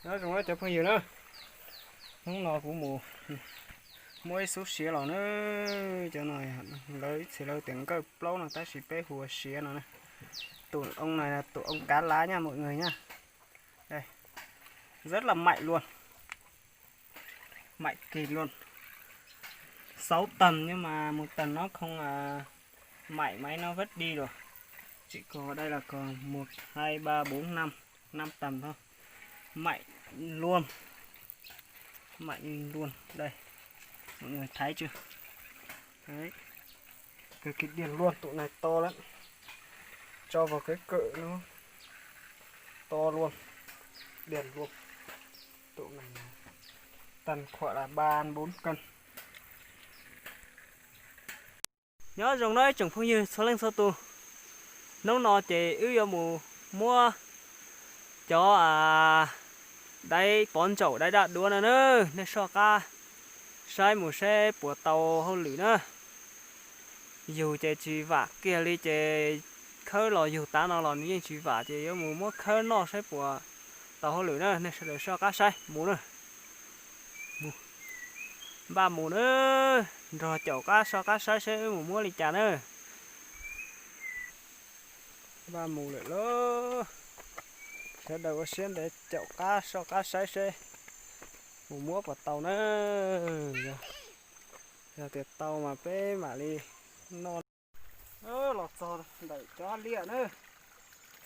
Nyob zoo na cov phooj ywg na, hnub no kuv mus muab ib xub siav los na. Cov no lawv ib txhia lawv tias nkawj plaub no tab sis peb hu ua siav no na. Tus oo no tus oo kav lav nyaj muaj nwg nyaj. Rất là mặn luôn. Mặn kì luôn. Sáu tầng nhưng mà một tầng nó không à, mặn máy nó vứt đi rồi. Chỉ có đây là còn một, hai, ba, bốn, năm, năm tầng thôi. Mặn luôn. Mặn luôn. Đây. Mọi người thấy chưa? Đấy. Cực kỳ điên luôn, tụ này to lắm. Cho vào cái cự nó to luôn. Điên luôn. Tụ này tầm khoảng là ba bốn cân. Nyob zoo na ib tsoom phooj ywg txhua leej txhua tus. Hnub no ces wb yuav mus muab cov daib pov ntsaum daib daj duab no na, nej soj qab saib mus seb puas tau hauj lwm na. Yug ces tsis vam kiag li ces khawb los yug tav no los nws yeej tsis vam ces yuav mus muab khawb noj saib puas tau hauj lwm na, nej sawv daws soj qab saib mus na. Npaj mus na, nrog caum qab soj qab saib seb wb mus muab li cas na. Npaj mus lawm lauj. Sawv daws ua siab ntev caum qab soj qab saib seb mus muab puas tau na. Yog tias tau mas peb mam li noj. Los txog ntawm cov liaj na,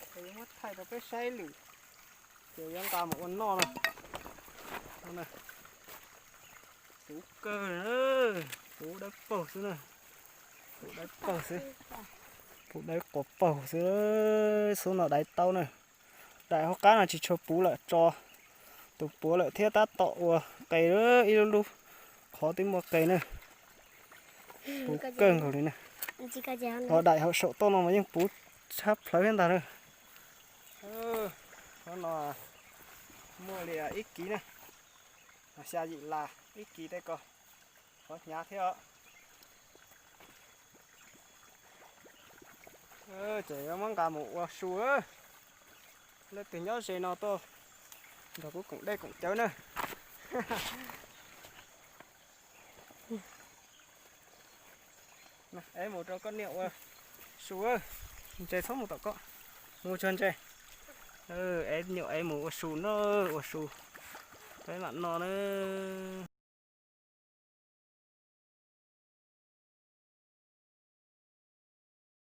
es yuav muab thaij rau peb saib lwm, ces yuav nqa mus ua noj no. Puv kawg, puv dawb paug xwb na. Puv dawb paug xwb. Puv dawb quas paug xwb. Xub no daim taub na. Daim hauv qab no tsis tshua puv lawm, tso tus puav lawm thiab tab tom ua qe, ib lub lub qhov twb muaj qe na. Puv kawg nkaus li na. Ho daim hauv saum toj no mas yeej puv tshab plhawv thiab ntag na. Qhov no muaj li ib kiv na, xya yim las ib kiv tej ko, qhov hnyav thiab os. Ces yuav muab nqa mus ua su. Leej twg nyob ze no tuaj nrog kuv koom dej koom cawv na. Es mus rau koj niam ua su. Ntses txhob mus tom koj, mus tsuag ntses. Es nyuam es mus ua su na, ua su peb mam noj na.